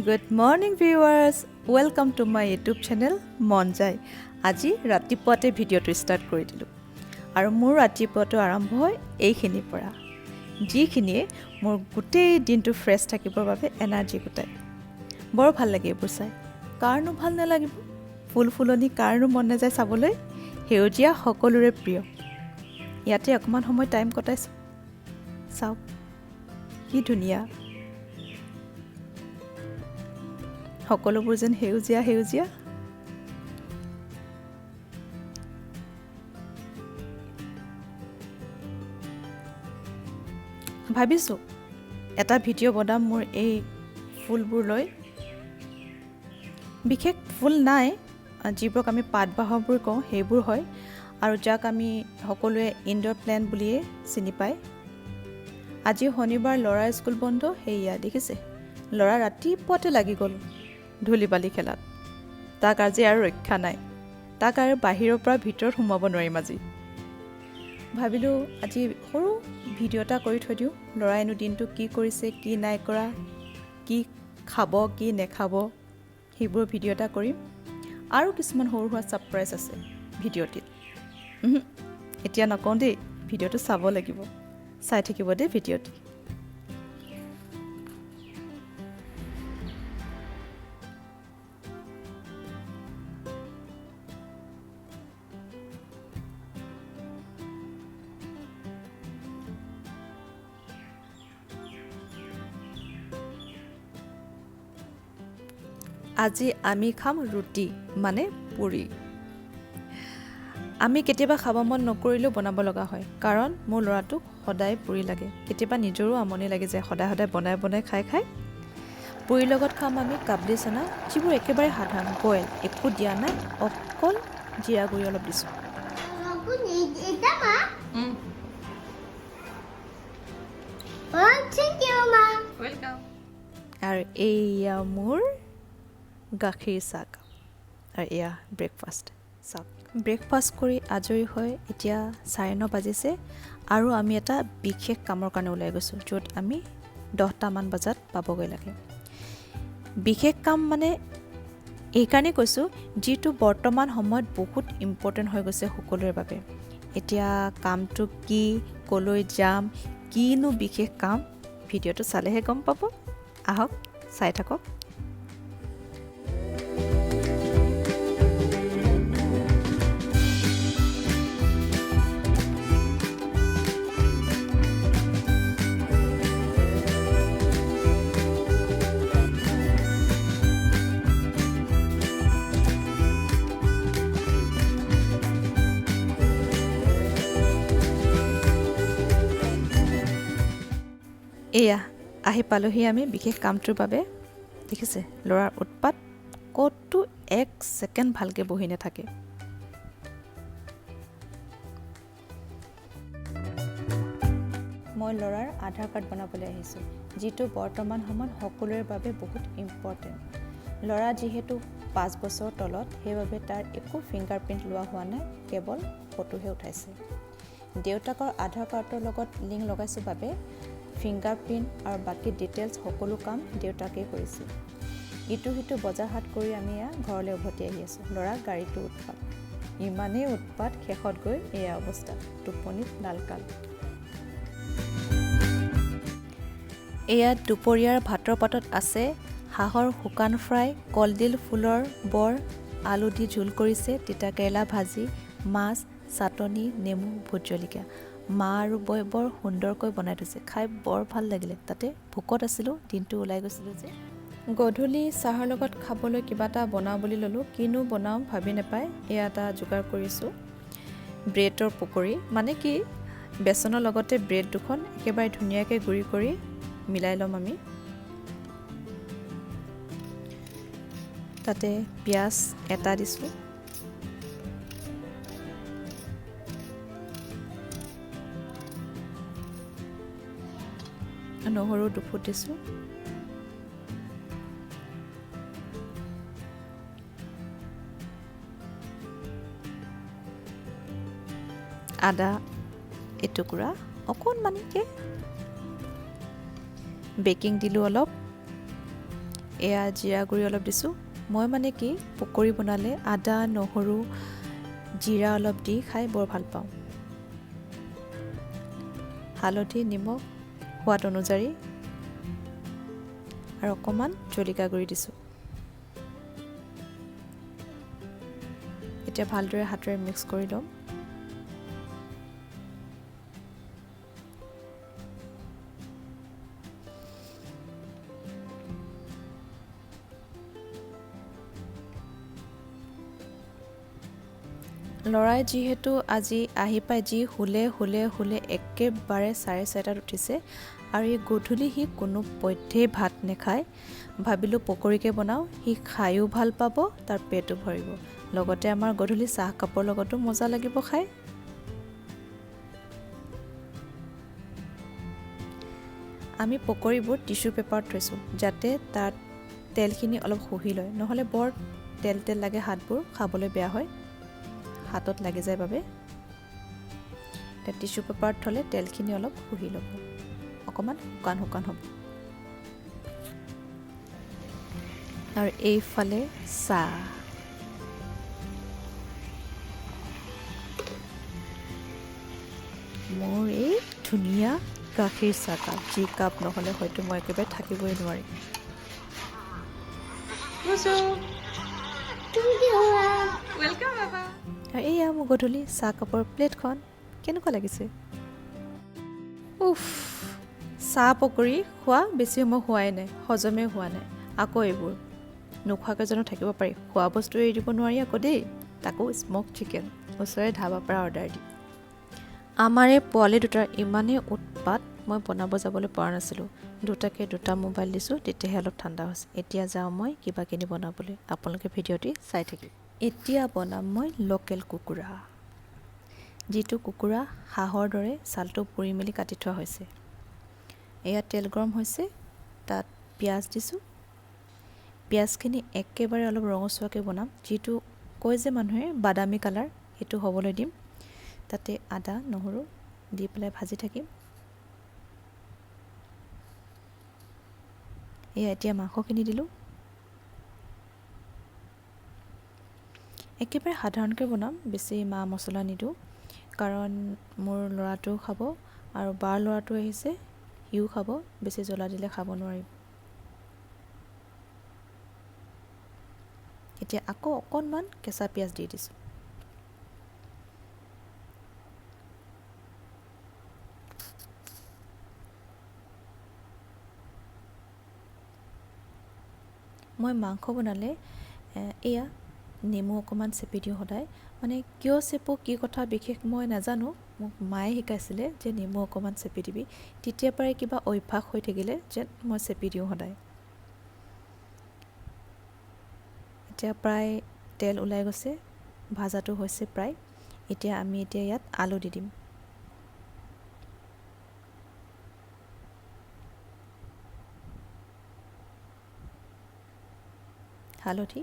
Good morning viewers, welcome to my YouTube channel মন যায়। আজি ৰাতিপুৱাতে ভিডিঅ'টো ষ্টাৰ্ট কৰি দিলোঁ আৰু মোৰ ৰাতিপুৱাটো আৰম্ভ হয় এইখিনিৰ পৰা, যিখিনিয়ে মোৰ গোটেই দিনটো ফ্ৰেছ থাকিবৰ বাবে এনাৰ্জি গোটায়। বৰ ভাল লাগে এইবোৰ চাই। কাৰনো ভাল নালাগিব? ফুল ফুলনি কাৰনো মন নাযায় চাবলৈ? সেউজীয়া সকলোৰে প্ৰিয়। ইয়াতে অকণমান সময় টাইম কটাইছোঁ। চাওক কি ধুনীয়া, সকলোবোৰ যেন সেউজীয়া সেউজীয়া। ভাবিছোঁ এটা ভিডিঅ' বনাম মোৰ এই ফুলবোৰ লৈ। বিশেষ ফুল নাই, যিবোৰক আমি পাত বাঁহবোৰ কওঁ সেইবোৰ হয়, আৰু যাক আমি সকলোৱে ইনড'ৰ প্লেণ্ট বুলিয়ে চিনি পায়। আজি শনিবাৰ, ল'ৰাৰ স্কুল বন্ধ। সেয়া দেখিছে, ল'ৰা ৰাতিপুৱাতে লাগি গ'ল ধূলি বালি খেলাত। তাক আজি আৰু ৰক্ষা নাই, তাক আৰু বাহিৰৰ পৰা ভিতৰত সোমাব নোৱাৰিম আজি। ভাবিলোঁ আজি সৰু ভিডিঅ' এটা কৰি থৈ দিওঁ। ল'ৰাইনো দিনটো কি কৰিছে, কি নাই কৰা, কি খাব কি নেখাব, সেইবোৰ ভিডিঅ' এটা কৰিম। আৰু কিছুমান সৰু সুৰা ছাৰপ্ৰাইজ আছে ভিডিঅ'টিত। এতিয়া নকওঁ দেই, ভিডিঅ'টো চাব লাগিব, চাই থাকিব দেই ভিডিঅ'টি। আজি আমি খাম ৰুটি, মানে পুৰি। আমি কেতিয়াবা খাব মন নকৰিলেও বনাব লগা হয়, কাৰণ মোৰ ল'ৰাটোক সদায় পুৰি লাগে। কেতিয়াবা নিজৰো আমনি লাগি যায় সদায় সদায় বনাই বনাই খাই খাই। পুৰিৰ লগত খাম আমি কাবলি চানা, যিবোৰ একেবাৰে সাধাৰণ বইল, একো দিয়া নাই, অকল জিৰা গুড়ি অলপ দিছোঁ। আৰু এইয়া মোৰ গাখীৰ চাহ কাপ আৰু এয়া ব্ৰেকফাষ্ট। চাওক, ব্ৰেকফাষ্ট কৰি আজৰি হৈ এতিয়া 9:30 বাজিছে আৰু আমি এটা বিশেষ কামৰ কাৰণে ওলাই গৈছোঁ, য'ত আমি 10টামান বজাত পাবগৈ লাগে। বিশেষ কাম মানে এইকাৰণেই কৈছোঁ, যিটো বৰ্তমান সময়ত বহুত ইম্পৰ্টেণ্ট হৈ গৈছে সকলোৰে বাবে। এতিয়া কামটো কি, ক'লৈ যাম, কিনো বিশেষ কাম, ভিডিঅ'টো চালেহে গম পাব। আহক চাই থাকক। এয়া আহি পালোহি আমি বিশেষ কামটোৰ বাবে। দেখিছে ল'ৰাৰ উৎপাত, ক'তো এক ছেকেণ্ড ভালকৈ বহি নাথাকে। মই ল'ৰাৰ আধাৰ কাৰ্ড বনাবলৈ আহিছোঁ, যিটো বৰ্তমান সময়ত সকলোৰে বাবে বহুত ইম্পৰ্টেণ্ট। ল'ৰা যিহেতু 5 বছৰৰ তলত, সেইবাবে তাৰ একো ফিংগাৰ প্ৰিণ্ট লোৱা হোৱা নাই, কেৱল ফটোহে উঠাইছে। দেউতাকৰ আধাৰ কাৰ্ডৰ লগত লিংক লগাইছোঁ বাবে ফিংগাৰ প্ৰিণ্ট আৰু বাকী ডিটেইলছ সকলো কাম দেউতাকেই কৰিছে। ইটো সিটো বজাৰ হাট কৰি আমি এয়া ঘৰলৈ উভতি আহি আছোঁ। ল'ৰা গাড়ীটো উৎপাত, ইমানেই উৎপাত, শেষত গৈ এয়া অৱস্থা, টোপনিত লালকাল। এয়া দুপৰীয়াৰ ভাতৰ পাতত আছে হাঁহৰ শুকান ফ্ৰাই, কলডিল ফুলৰ বৰ, আলু দি জোল কৰিছে, তিতাকেৰেলা ভাজি, মাছ, চাটনি, নেমু, ভোট জলকীয়া। মা আৰু বৈ বৰ সুন্দৰকৈ বনাই থৈছে, খাই বৰ ভাল লাগিলে। তাতে ভোকত আছিলোঁ, দিনটো ওলাই গৈছিলোঁ যে। গধূলি চাহৰ লগত খাবলৈ কিবা এটা বনাওঁ বুলি ল'লোঁ, কিনো বনাওঁ ভাবি নাপাই এয়া এটা যোগাৰ কৰিছোঁ, ব্ৰেডৰ পকৰি। মানে কি, বেচনৰ লগতে ব্ৰেড দুখন একেবাৰে ধুনীয়াকৈ গুড়ি কৰি মিলাই ল'ম আমি। তাতে পিঁয়াজ এটা দিছোঁ, নহৰু দুফুট দিছোঁ, আদা এটুকুৰা অকণমানিকৈ, বেকিং দিলোঁ অলপ, এয়া জিৰা গুড়ি অলপ দিছোঁ। মই মানে কি পকৰি বনালে আদা নহৰু জিৰা অলপ দি খাই বৰ ভাল পাওঁ। হালধি নিমখ সোৱাদ অনুযায়ী আৰু অকণমান জলকীয়া গুড়ি দিছোঁ। এতিয়া ভালদৰে হাতেৰে মিক্স কৰি ল'ম। ল'ৰাই যিহেতু আজি আহি পাই যি শুলে শুলে শুলে একেবাৰে 4:30ত উঠিছে আৰু এই গধূলি সি কোনো পধ্যেই ভাত নাখায়। ভাবিলোঁ পকৰীকে বনাওঁ, সি খায়ো ভাল পাব, তাৰ পেটো ভৰিব, লগতে আমাৰ গধূলি চাহ কাপৰ লগতো মজা লাগিব খাই। আমি পকৰীবোৰ টিচু পেপাৰত থৈছোঁ যাতে তাত তেলখিনি অলপ শুহি লয়, নহ'লে বৰ তেল তেল লাগে, হাতবোৰ খাবলৈ বেয়া হয়, হাতত লাগি যায় বাবে। এতিয়া টিচু পেপাৰত থ'লে তেলখিনি অলপ শুহি ল'ব, অকণমান শুকান শুকান হ'ব। আৰু এইফালে চাহ। মোৰ এই ধুনীয়া গাখীৰ চাহ কাপ, যি কাপ নহ'লে হয়তো মই একেবাৰে থাকিবই নোৱাৰিম। আৰু এয়া মোৰ গধূলি চাহ কাপৰ প্লেটখন কেনেকুৱা লাগিছে? উফ, চাহ পকৰি খোৱা বেছি সময় হোৱাই নাই, হজমেই হোৱা নাই। আকৌ এইবোৰ নোখোৱাকৈ জানো থাকিব পাৰি? খোৱা বস্তু এৰি দিব নোৱাৰি আকৌ দেই। তাকো স্মক চিকেন ওচৰৰে ধাবাৰ পৰা অৰ্ডাৰ দি। আমাৰ এই পোৱালি দুটাৰ ইমানেই উৎপাত, মই বনাব যাবলৈ পৰা নাছিলোঁ। দুটাকে দুটা মোবাইল দিছোঁ, তেতিয়াহে অলপ ঠাণ্ডা হৈছে। এতিয়া যাওঁ মই কিবা কিনি বনাবলৈ, আপোনালোকে ভিডিঅ'টি চাই থাকিব। এতিয়া বনাম মই লোকেল কুকুৰা, যিটো কুকুৰা হাঁহৰ দৰে ছালটো পুৰি মেলি কাটি থোৱা হৈছে। এয়া তেল গৰম হৈছে, তাত পিঁয়াজ দিছোঁ। পিঁয়াজখিনি একেবাৰে অলপ ৰঙচুৱাকৈ বনাম, যিটো কয় যে মানুহে বাদামী কালাৰ, সেইটো হ'বলৈ দিম। তাতে আদা নহৰু দি পেলাই ভাজি থাকিম। এয়া এতিয়া মাংসখিনি দিলোঁ। একেবাৰে সাধাৰণকৈ বনাম, বেছি মা মছলা নিদিওঁ, কাৰণ মোৰ ল'ৰাটোও খাব আৰু বাৰ ল'ৰাটো আহিছে, সিও খাব, বেছি জ্বলা দিলে খাব নোৱাৰিব। এতিয়া আকৌ অকণমান কেঁচা পিঁয়াজ দি দিছোঁ। মই মাংস বনালে এয়া নেমু অকণমান চেপি দিওঁ সদায়। মানে কিয় চেপো কি কথা বিশেষ মই নাজানো, মোক মায়ে শিকাইছিলে যে নেমু অকণমান চেপি দিবি। তেতিয়াৰ পৰাই কিবা অভ্যাস হৈ থাকিলে যে মই চেপি দিওঁ সদায়। এতিয়া প্ৰায় তেল ওলাই গৈছে, ভাজাটো হৈছে প্ৰায়। এতিয়া আমি ইয়াত আলু দি দিম। হালধি,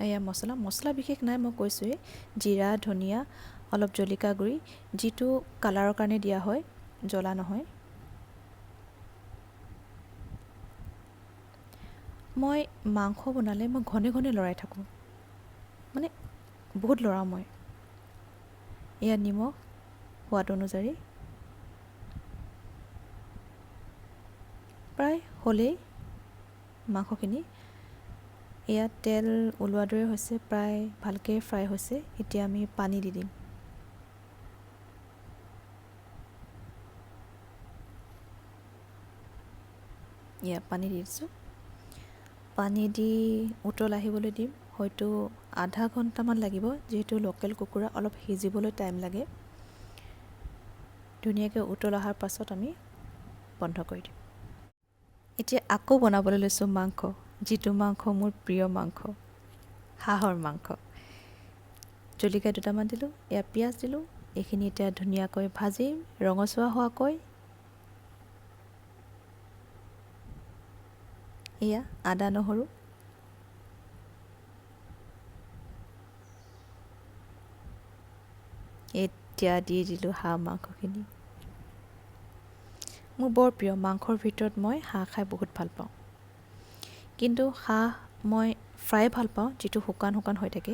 এয়া মছলা, মছলা বিশেষ নাই, মই কৈছোঁৱেই, জিৰা ধনিয়া অলপ জলকীয়া গুড়ি, যিটো কালাৰৰ কাৰণে দিয়া হয়, জ্বলা নহয়। মই মাংস বনালে মই ঘনে ঘনে লৰাই থাকোঁ, মানে বহুত লৰাওঁ মই। এয়া নিমখ সোৱাদ অনুযায়ী, প্ৰায় হ'লেই মাংসখিনি। এয়া তেল ওলোৱাৰ দৰে হৈছে, প্ৰায় ভালকৈ ফ্ৰাই হৈছে। এতিয়া আমি পানী দি দিম। এয়া পানী দি দিছোঁ। পানী দি উতল আহিবলৈ দিম, হয়তো আধা ঘণ্টামান লাগিব, যিহেতু লোকেল কুকুৰা অলপ সিজিবলৈ টাইম লাগে। ধুনীয়াকৈ উতল অহাৰ পাছত আমি বন্ধ কৰি দিম। এতিয়া আকৌ বনাবলৈ লৈছোঁ মাংস, যিটো মাংস মোৰ প্ৰিয় মাংস, হাঁহৰ মাংস। জলকীয়া দুটামান দিলোঁ, এয়া পিঁয়াজ দিলোঁ। এইখিনি এতিয়া ধুনীয়াকৈ ভাজিম ৰঙচুৱা হোৱাকৈ। এয়া আদা নহৰু, এতিয়া দি দিলোঁ হাঁহ মাংসখিনি। মোৰ বৰ প্ৰিয় মাংসৰ ভিতৰত মই হাঁহ খাই বহুত ভাল পাওঁ। কিন্তু হাঁহ মই ফ্ৰাই ভাল পাওঁ, যিটো শুকান শুকান হৈ থাকে।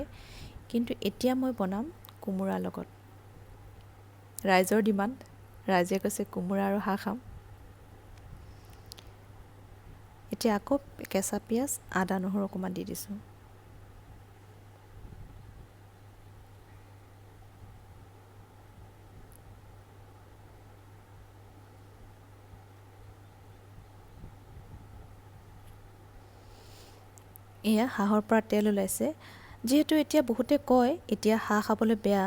কিন্তু এতিয়া মই বনাম কোমোৰাৰ লগত। ৰাইজৰ ডিমাণ্ড, ৰাইজে কৈছে কোমোৰা আৰু হাঁহ খাম। এতিয়া আকৌ কেঁচা পিঁয়াজ, আদা, নহৰু অকণমান দি দিছোঁ। এয়া হাঁহৰ পৰা তেল ওলাইছে। যিহেতু এতিয়া বহুতে কয় এতিয়া হাঁহ খাবলৈ বেয়া,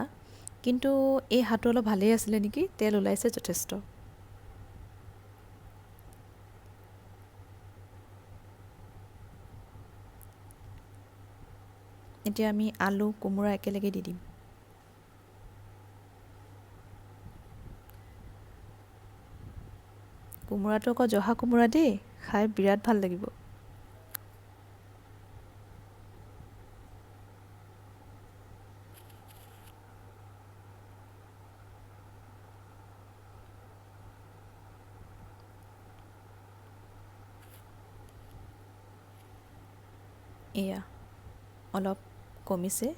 কিন্তু এই হাঁহটো অলপ ভালেই আছিলে নেকি, তেল ওলাইছে যথেষ্ট। এতিয়া আমি আলু কোমোৰা একেলগে দি দিম। কোমোৰাটো আকৌ জহা কোমোৰা দেই, খাই বিৰাট ভাল লাগিব। এয়া অলপ কমিছে,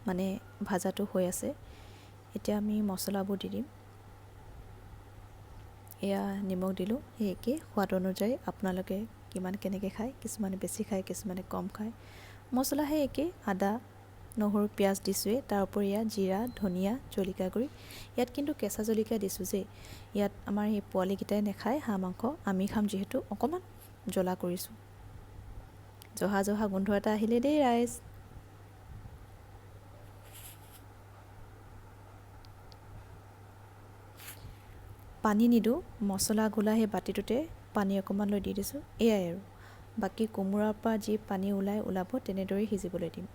মানে ভাজাটো হৈ আছে। এতিয়া আমি মছলাবোৰ দি দিম। এয়া নিমখ দিলোঁ, সেই একেই সোৱাদ অনুযায়ী আপোনালোকে কিমান কেনেকৈ খায়, কিছুমানে বেছি খায়, কিছুমানে কম খায়। মছলা সেই একেই, আদা, নহৰু, পিঁয়াজ দিছোঁৱেই। তাৰ উপৰি ইয়াত জিৰা, ধনিয়া, জলকীয়া গুড়ি। ইয়াত কিন্তু কেঁচা জলকীয়া দিছোঁ যে, ইয়াত আমাৰ এই পোৱালিকেইটাই নাখায় হাঁহ মাংস, আমি খাম যিহেতু অকণমান জ্বলা কৰিছোঁ। জহা জহা গোন্ধ এটা আহিলে দেই ৰাইজ। পানী নিদিওঁ, মছলা গোলা সেই বাতিটোতে পানী অকণমান লৈ দি দিছোঁ, এয়াই আৰু। বাকী কোমোৰাৰ পৰা যি পানী ওলাই ওলাব, তেনেদৰেই সিজিবলৈ দিম।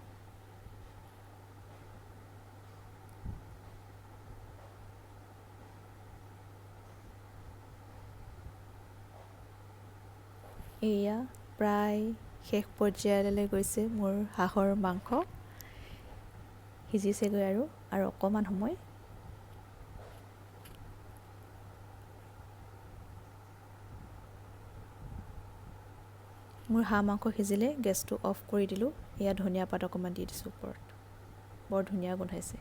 এয়া প্ৰায় শেষ পৰ্যায়লৈ গৈছে মোৰ হাঁহৰ মাংস, সিজিছেগৈ আৰু আৰু অকণমান সময়। মোৰ হাঁহ মাংস সিজিলে, গেছটো অফ কৰি দিলোঁ। এয়া ধনিয়া পাত অকণমান দি দিছোঁ ওপৰত, বৰ ধুনীয়া গোন্ধাইছে।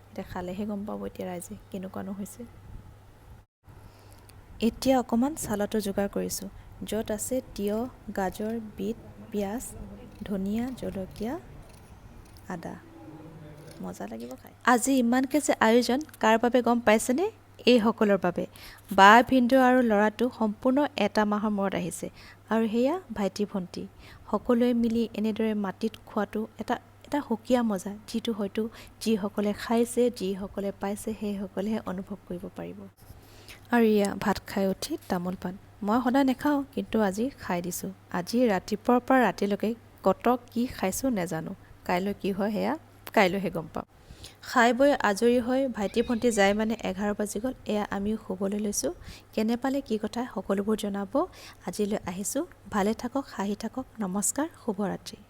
এতিয়া খালেহে গম পাব এতিয়া ৰাইজে কেনেকুৱানো হৈছে। এতিয়া অকণমান চালাডৰ যোগাৰ কৰিছোঁ, য'ত আছে তিয়ঁহ, গাজৰ, বিট, পিঁয়াজ, ধনিয়া, জলকীয়া, আদা। মজা লাগিব খাই। আজি ইমানকৈ যে আয়োজন কাৰ বাবে গম পাইছেনে? এইসকলৰ বাবে। বা, ভিনদেউ আৰু ল'ৰাটো সম্পূৰ্ণ এটা মাহৰ মূৰত আহিছে, আৰু সেয়া ভাইটি ভণ্টি সকলোৱে মিলি এনেদৰে মাটিত খোৱাটো এটা এটা সুকীয়া মজা, যিটো হয়তো যিসকলে খাইছে, যিসকলে পাইছে, সেইসকলেহে অনুভৱ কৰিব পাৰিব। আৰু এয়া ভাত খাই উঠি তামোল পাণ। মই সদায় নাখাওঁ, কিন্তু আজি খাই দিছোঁ। আজি ৰাতিপুৱাৰ পৰা ৰাতিলৈকে কত কি খাইছোঁ নেজানো, কাইলৈ কি হয় সেয়া কাইলৈহে গম পাম। খাই বৈ আজৰি হৈ ভাইটি ভণ্টি যায় মানে 11 বাজি গ'ল। এয়া আমিও শুবলৈ লৈছোঁ। কেনে পালে কি কথা সকলোবোৰ জনাব। আজিলৈ আহিছোঁ, ভালে থাকক, হাঁহি থাকক। নমস্কাৰ, শুভৰাত্ৰি।